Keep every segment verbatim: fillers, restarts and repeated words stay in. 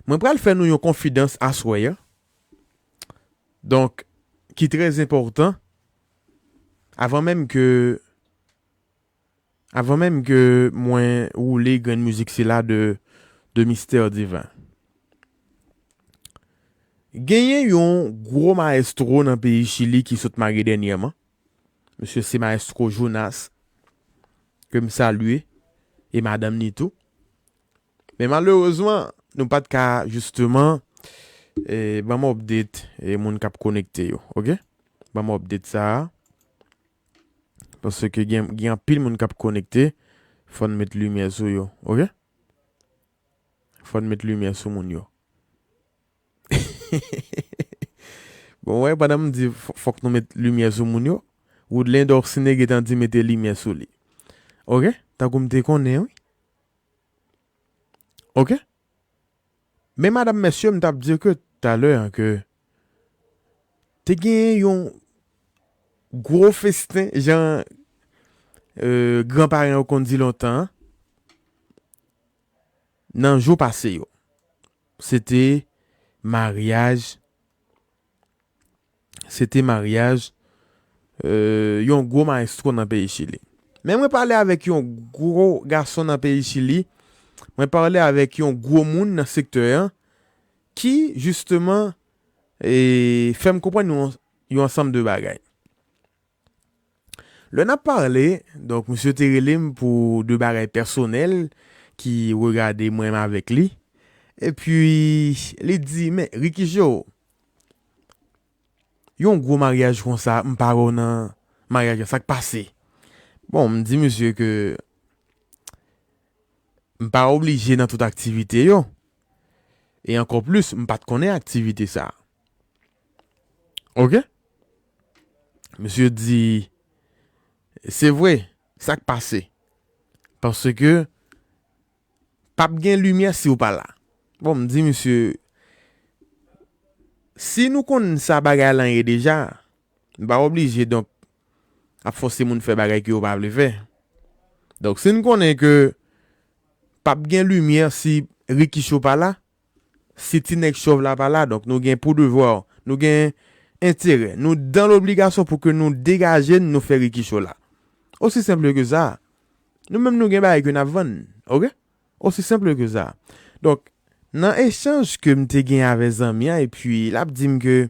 Mwen pral fè nou yon konfidans aswè a. Donk, ki trè enpòtan, avan menm ke, avan menm ke mwen woule grenn mizik sila de, de Mistè Diven. Genyen yon gwo mayestwo nan peyi Chili ki sot marye dènyèman. Misye se mayestwo Jonas, ke m salye, e madanm ni tou. Men malerezman, nou pa t ka, jisteman, e, ban m update, e, moun k ap konekte yo, oke? Ban m update sa a. Paske gen, gen anpil moun k ap konekte, fò n met limyè sou yo, oke? Fò n met limyè sou moun yo. Bon, wè, pandan m di fò- fòk nou met limyè sou moun yo, Woodland Orsine gentan di mete limyè sou li. Oke? Tankou m te konnen, wi. Oke? Men madanm, mesye, m t ap di ke talè an ke te gen yon gwo festen, jan, euh, gran paran yo konn di lontan an, nan jou pase yo. Se te maryaj, se te maryaj, euh, yon gwo mayestwo nan peyi Chili. Men mwen pale avèk yon gwo gason nan peyi Chili, mwen pale avèk yon gwo moun nan sektè an, ki, jisteman, e, fè m konprann yon, yon ansanm de bagay. Lè n ap pale, donk, misye te rele m pou de bagay pèsonèl ki regade mwen menm avèk li. Epi, li di, "Men, Ricky Joe, yon gwo maryaj konsa, m pa wè w nan maryaj la, sa k pase?" Bon, m di misye ke m pa oblije nan tout aktivite yo. E ankò plis, m pa t konnen aktivite sa a. Oke? Misye di, "Se vre, sa k pase? Paske p ap gen limyè si w pa la." Bon, m di misye, "Si nou konn sa bagay lan ye deja, nou pa oblije, donk, ap fòse moun fè bagay ke yo pa vle fè. Donk, si n konnen ke p ap gen limyè si Ricky Cho pa la, si ti nèg chòv la pa la, donk, nou gen pou devwa, nou gen enterè, nou dan lobligasyon pou ke nou degaje n, nou fè Ricky Cho la. Osi senp ke sa. Nou menm, nou gen bagay ke n ap vann, oke? Osi senp ke sa." Donk, nan echanj ke m te gen avè zanmi an, epi l ap di m ke,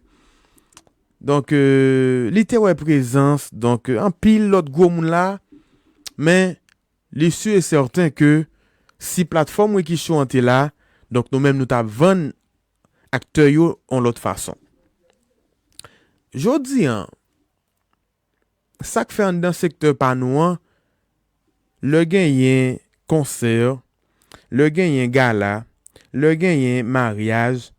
donk, euh, li te wè prezans, donk, euh, anpil lòt gwo moun la, men li si e sèten ke si platfòm Ricky Cho an te la, donk, nou menm, nou t ap vann aktè yo yon lòt fason. Jodi an, sa k fè anndan sektè pa nou an, lè genyen konsè, lè genyen gala, lè genyen maryaj,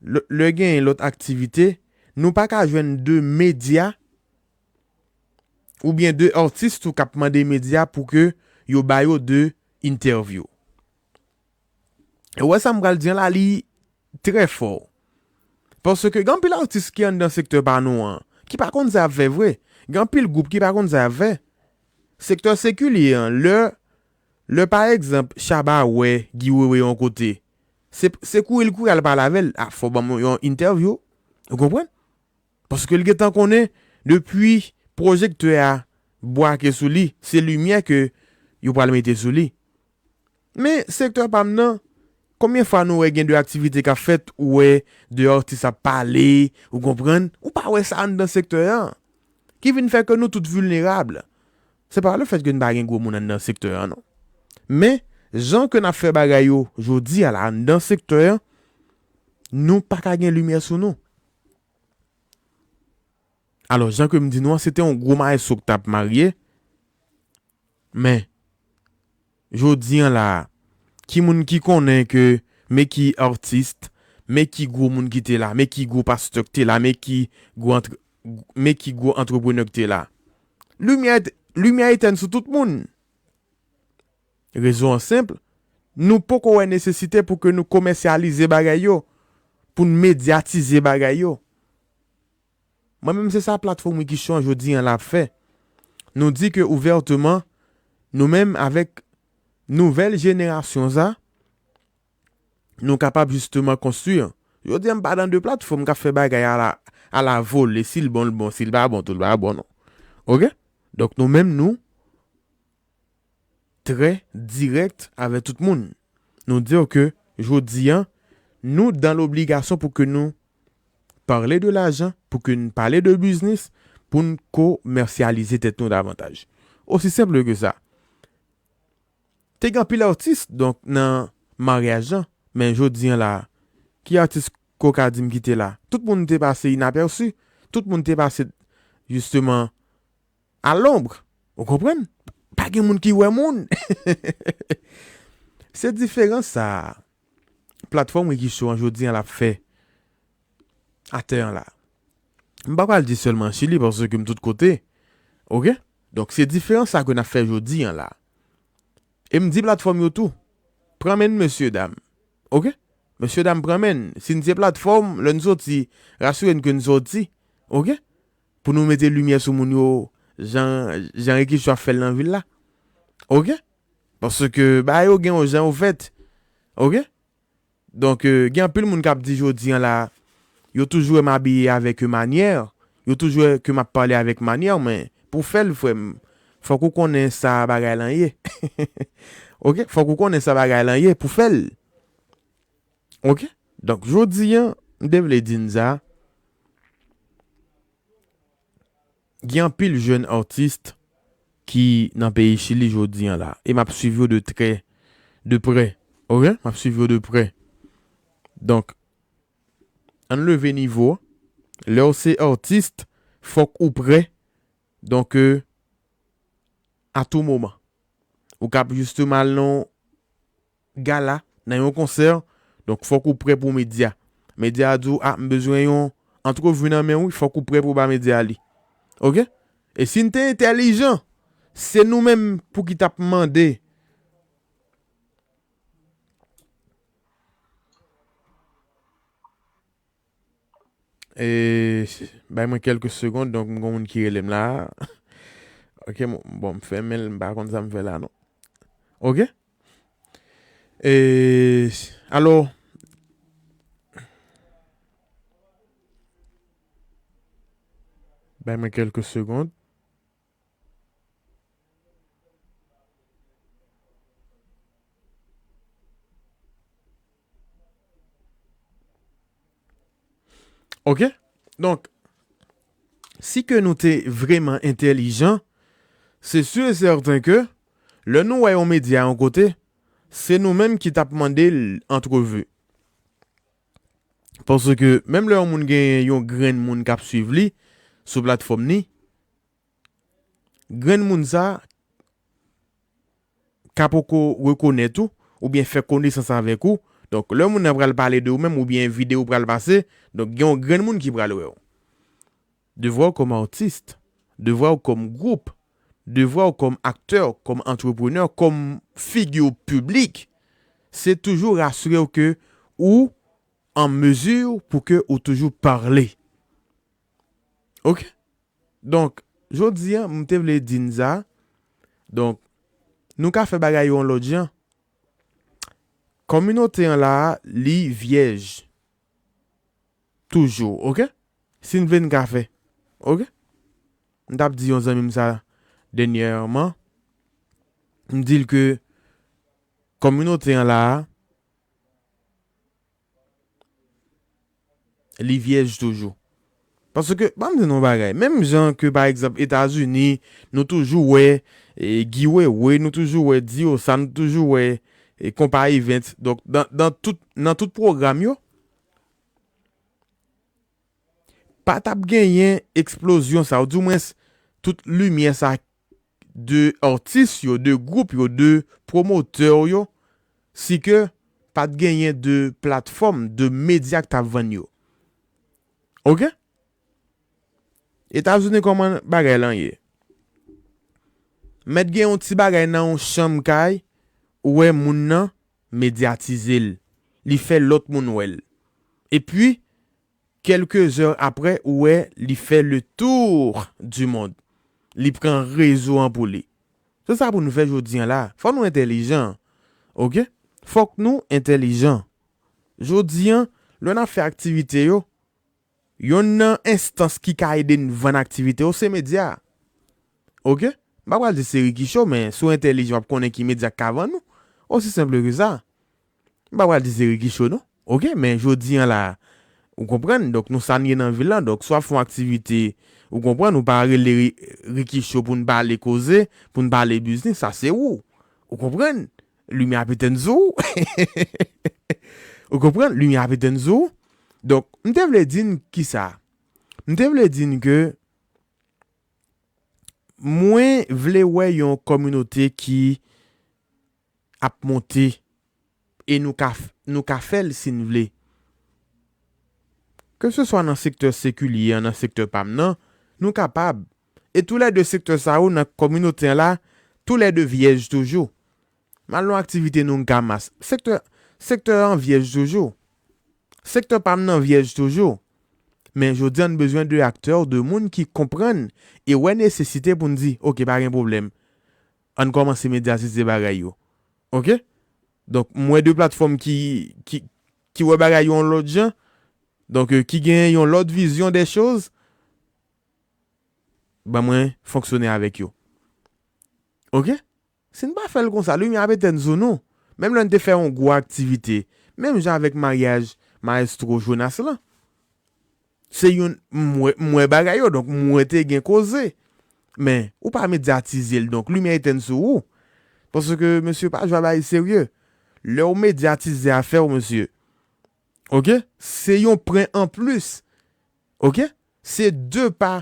lè, lè genyen lòt aktivite, nou pa ka jwenn de medya oubyen de atis tou k ap mande medya pou ke yo ba yo de entèvyou. E w wè sa m pral di an la, li trè fò. Paske gen anpil atis ki anndan sektè pa nou an, ki pa konn sa y ap fè vre. Gen anpil gwoup ki pa konn sa y ap fè. Sektè sekilye an, lè, lè pa egzanp, Shabba wè Guy Wewe yon kote, se, se kouri l kouri al pale avè l. "A, fò w ban m yon entèvyou." Ou konprann? Paske l gentan konnen, depi pwojektè a bwake sou li, se limyè ke yo pral mete sou li. Men sektè pa m nan, konbyen fwa nou wè gen de aktivite k ap fèt, ou wè de atis ap pale, ou konprann? Ou pa wè sa anndan sektè an. Ki vin fè ke nou tout vilnerab. Se pa lefètke n pa gen gwo moun anndan sektè an, non. Men, jan ke n ap fè bagay yo jodi a la, anndan sektè an, nou pa ka gen limyè sou nou. Alò, jan ke m di nou an, se te yon gwo mayestwo k t ap marye. Men, jodi an la, ki moun ki konnen ke men ki atis, men ki gwo moun ki te la, men ki gwo pastè k te la, men ki gwo antre-, men ki gwo antreprenè k te la? Limyè, limyè etèn sou tout moun. Rezon an senp, nou poko wè nesesite pou ke nou komèsyalize bagay yo, pou n medyatize bagay yo. Mwen menm, se sa platfòm Ricky Cho an jodi an la ap fè. Nou di ke ouvèteman, nou menm avèk nouvèl jenerasyon sa, nou kapab jisteman konstwi. Jodi a, m pa nan de platfòm k ap fè bagay ala, ala vole, si l bon, l bon, si l pa bon, tou l pa bon, non. Oke? Donk, nou menm, nou trè dirèk avèk tout moun. Nou di yo ke jodi a, nou dan lobligasyon pou ke nou pale de lajan, pou ke n pale de biznis, pou n komèsyalize tèt nou davantaj. Osi senp ke sa. Te gen anpil atis, donk, nan maryaj lan, men jodi a la, ki atis ke w ka di m ki te la? Tout moun te pase inapèsi, tout moun te pase, jisteman, a lonb. Ou konprann? Pa gen moun ki wè moun. Se diferans sa a, platfòm Ricky Show an jodi a l ap fè atè an la. M pa pral di sèlman Chili, paske m tout kote. Oke? Donk, se diferans sa ke n ap fè jodi a la. E m di platfòm yo tou, pran men n, mesye dam. Oke? Mesye dam, pran men n. Si n se platfòm, lè n soti, rasire n ke n soti. Oke? Pou nou mete limyè sou moun yo, jan, jan Ricky Show ap fè l nan vil la. Oke? Paske bagay yo gen yon jan yo fèt. Oke? Donk, euh, gen anpil moun k ap di jodi a la, yo toujou wè m abiye avèk yon manyè, yo toujou wè ke m ap pale avèk manyè, men pou fè l, frè m, fòk ou konnen sa bagay lan ye. Oke? Fòk ou konnen sa bagay lan ye pou fè l. Oke? Donk, jodi a, m te vle di n sa. Gen anpil jèn atis ki nan peyi Chili jodi a la. E m ap swiv yo de trè, de prè. Oke? M ap swiv yo de prè. Donk, ann leve nivo. Lè w se atis, fòk ou prè. Donk, euh, a tou moman. Ou kab jisteman al nan yon gala, nan yon konsè, donk fòk ou prè pou medya. Medya a di w, "A, m bezwen yon antrevi nan men w, wi," fòk ou prè pou ba medya a li. Oke? E si n te entèlijan, se nou menm pou ki t ap mande. E, bay mwen kèlke segonn, donk m gon moun ki rele m la. Oke, m, bon, m fèmen l, m pa konn sa m fè la, non. Oke? E, alò, bay mwen kèlke segonn. Oke? Donk, si ke nou te vrèman entèlijan, se si e sèten ke lè nou wè yon medya yon kote, se nou menm ki t ap mande l antrevi. Paske menm lè yon moun gen yon grenn moun k ap swiv li sou platfòm ni, grenn moun sa ka poko rekonèt ou, oubyen fè konesans avèk ou. Donk, lè moun nan pral pale de ou menm, oubyen videyo pral pase, donk, gen yon grenn moun ki pral wè w. Devwa w kòm atis, devwa w kòm gwoup, devwa w kòm aktè, kòm antreprenè, kòm figi piblik, se toujou rasire w ke ou an mezi pou ke ou toujou pale. Oke? Donk, jodi a, m te vle di n sa. Donk, nou ka fè bagay yo yon lòt jan. Kominote an la, li vyèj. Toujou, oke? Si n vle, n ka fè. Oke? M t ap di yon zanmi m sa dènyèman. M di l ke kominote an la, li vyèj toujou. Paske, ban m di nou yon bagay, menm jan ke, pa egzanp, Etazini, nou toujou wè, e, Guy Wewe, nou toujou wè Diosa, nou toujou wè, e, Konpa Events. Donk, nan, nan tout, nan tout pwogram yo, pa t ap genyen eksplozyon sa, ou dimwens, tout limyè sa de atis yo, de gwoup yo, de pwomotè yo, si ke pa t genyen de platfòm, de medya k t ap vann yo. Oke? Etazini, kòman bagay lan ye? Mèt gen yon ti bagay nan yon chanm kay, ou wè moun nan medyatize l. Li fè lòt moun wè l. Epi, kèlke zè apre, ou wè, li fè le tour du monde. Li pran rezo an pou li. Se sa pou nou fè jodi a la. Fò nou entèlijan. Oke? Fòk nou entèlijan. Jodi an, lè n ap fè aktivite yo, yonn nan enstans ki ka ede n vann aktivite yo, se medya. Oke? M pa pral di se Ricky Show, men si w entèlijan, w ap konnen ki medya k ka vann ou. Osi senp ke sa. M pa pral di se Ricky Show, non. Oke? Men jodi an la, ou konprann? Donk, nou sa n ye nan vil la. Donk, si w ap fè yon aktivite, ou konprann, ou pa rele Ri- Ricky Show pou n pale koze, pou n pale biznis, sa se ou. Ou konprann? Limyè ap etenn sou ou. Ou konprann? Limyè ap etenn sou ou. Donk, m te vle di n kisa? M te vle di n ke mwen vle wè yon kominote ki ap monte e nou ka, f- nou ka fè l si n vle. Keseswa nan sektè sekilye an, nan sektè pa m nan, nou kapab. E toulède sektè sa yo nan kominote an la, toulède vyèj toujou. M al nan aktivite nou Nkamas. Sektè, sektè an vyèj toujou. Sektè pa m nan vyèj toujou. Men jodi an, n bezwen de aktè, de moun ki konprann e wè nesesite pou n di, oke, pa gen pwoblèm. Ann kòmanse medyatize bagay yo. Oke? Donk, m wè de platfòm ki, ki, ki wè bagay yo yon lòt jan. Donk, euh, ki gen yon lòt vizyon de choz. Ban mwen fonksyone avèk yo. Oke? Si n pa fè l konsa, limyè ap etenn sou nou. Menm lè n te fè yon gwo aktivite, menm jan avèk maryaj Maestro Jonas lan. Se youn, m wè, m wè bagay yo, donk m wè te gen koze. Men, ou pa medyatize l, donk limyè etenn sou ou. Paske, mesye, pa jwe a bagay serye. Lè w medyatize afè w, mesye. Oke? Se yon pwen anplis. Oke? Se de pa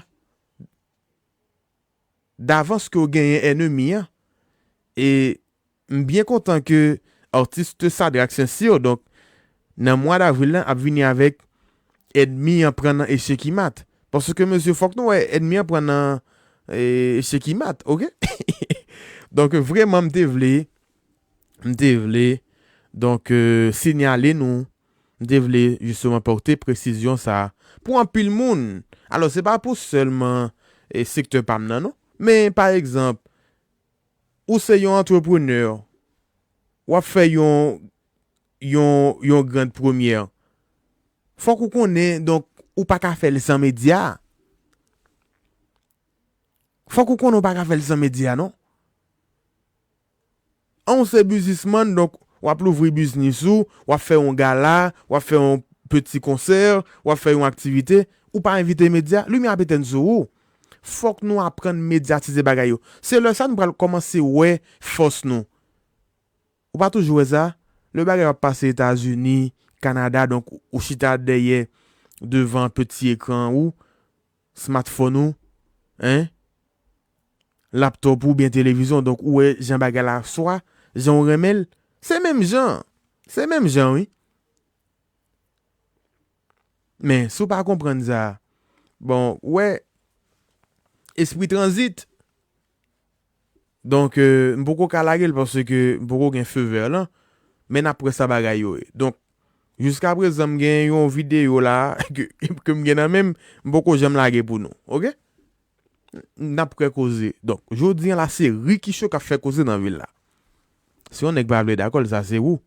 davans ke w genyen ènmi an. E m byen kontan ke atis Sadrac Saint-Cyr, donk, nan mwa davril lan, ap vini avèk ènmi an pran nan echekimat. Paske, mesye, fòk nou wè ènmi an pran nan, e, echekimat, oke? Donk, vrèman, m te vle, m te vle, donk, e, siyale nou, m te vle, jisteman, pòte presizyon sa a pou anpil moun. Alò, se pa pou sèlman, e, sektè pa m nan, non. Men, pa egzanp, ou se yon antreprenè, w ap fè yon, yon, yon grand première. Fòk ou konnen, donk, ou pa ka fè l san medya. Fòk ou konnen ou pa ka fè l san medya, non. An, ou se biznismann, donk, w ap louvri biznis ou, w ap fè yon gala, w ap fè yon peti konsè, w ap fè yon aktivite, ou pa envite medya, limyè ap etenn sou ou. Fòk nou aprann medyatize bagay yo. Se lè sa nou pral kòmanse wè fòs nou. Ou pa toujou wè sa? Lè bagay yo ap pase Etazini, Kanada, donk ou chita dèyè, devan peti ekran ou, smartphone ou, en, laptop ou byen televizyon, donk ou wè jan bagay la swa, jan ou renmen l, se menm jan. Se menm jan, wi. Men, si w pa konprann sa, bon, ou wè, espri tranzit. Donk, euh, m poko ka lage l paske m poko gen feu vert lan, men n ap wè sa bagay yo ye. Donk, jiska prezan, m gen yon videyo la ke, ke m gen nan men m, m poko janm lage pou nou, oke? N ap kwè koze. Donk, jodi an la, se Ricky Show k ap fè koze nan vil la. Si yon nèg pa vle dakò l, sa se ou.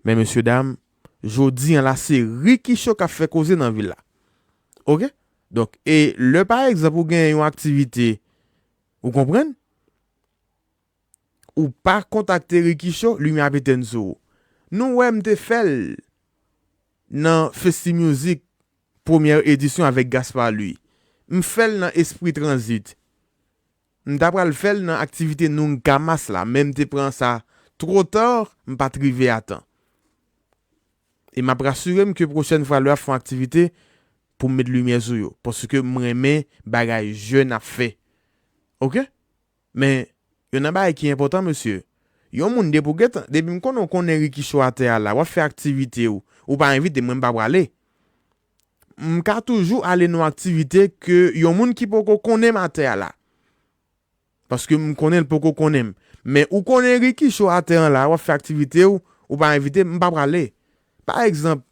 Men, mesye dam, jodi an la, se Ricky Show k ap fè koze nan vil la. Oke? Donk, e lè, pa egzanp, ou gen yon aktivite, ou konprann? Ou pa kontakte Ricky Show, limyè ap etenn sou ou. Nou wè m te fè l nan Festi Music, premyè edisyon avèk Gaspard Louis. M fè l nan Esprit Transit. M ta pral fè l nan aktivite nou Nkamas la, men m te pran sa twò ta, m pa t rive a tan. E m ap rasire m ke pwochèn fwa lè w ap fè yon aktivite, pou m met limyè sou yo, paske m renmen bagay jèn ap fè. Oke? Men, youn nan bagay ki enpòtan, mesye, yon moun depi w gentan, depi m konnen w konnen Ricky Show atè a la, w ap fè aktivite w, ou pa envite m, mwen m pa prale. M ka toujou ale nan yon aktivite ke yon moun ki poko konnen m atè a la. Paske m konnen l poko konnen m. Men ou konnen Ricky Show atè an la, w ap fè aktivite w, ou pa envite m, m pa prale. Pa egzanp,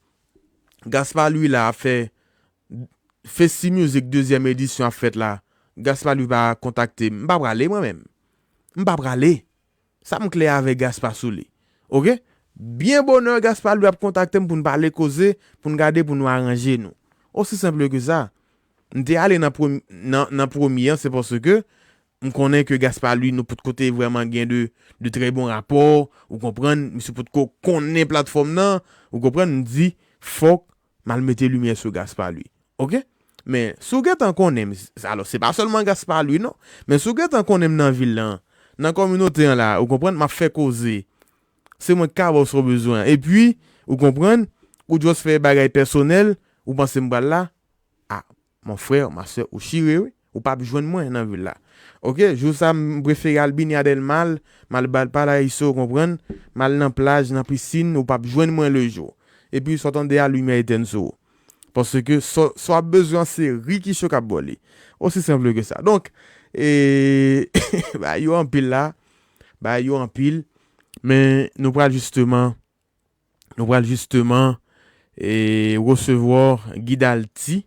Gaspard Louis la ap fè Festi Music dezyèm edisyon ap fèt la, Gaspard Louis pa kontakte m, m pa prale mwen menm. M pa prale. Sa m klè avèk Gaspard sou li. Oke? Byen bonè, Gaspard Louis ap kontakte m pou n pale koze, pou n gade, pou nou aranje nou. Osi senp ke sa. M te ale nan premye, nan, nan premye an, se paske m konnen ke Gaspard Louis, nou potko te vrèman gen de, de trè bon rapò, ou konprann, misye potko konnen platfòm nan, ou konprann, m di, fòk m al mete limyè sou Gaspard Louis. Oke? Men, si w gentan konnen m, alò, se pa sèlman Gaspard Louis, non, men si w gentan konnen m nan vil lan, nan kominote an la, ou konprann, m ap fè koze. Se mwen k ka ba w sa w bezwen. Epi, ou konprann, ou just fè bagay pèsonèl, ou panse m pral la, a, mon frè, ma sè, ou chire, wi. Ou p ap jwenn mwen nan vil la. Oke, jou sa, m prefere al Binière del Mar, m al bal Paraíso, ou konprann? M al nan plaj, nan pisin, ou p ap jwenn mwen lejou. Epi, sa w tande a, limyè etèn sou ou. Paske sa, sa w ap bezwen, se Ricky Show k ap ba w li. Osi senp ke sa. Donk, e, bagay yo anpil la. Bagay yo anpil. Men, nou pral jisteman, nou pral jisteman, e, resevwa Guy Dalty.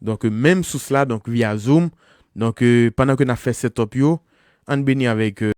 Donk, menm sous la, donk, via Zoom. Donk, e, pandan ke n ap fè setup yo, ann beni avèk, e,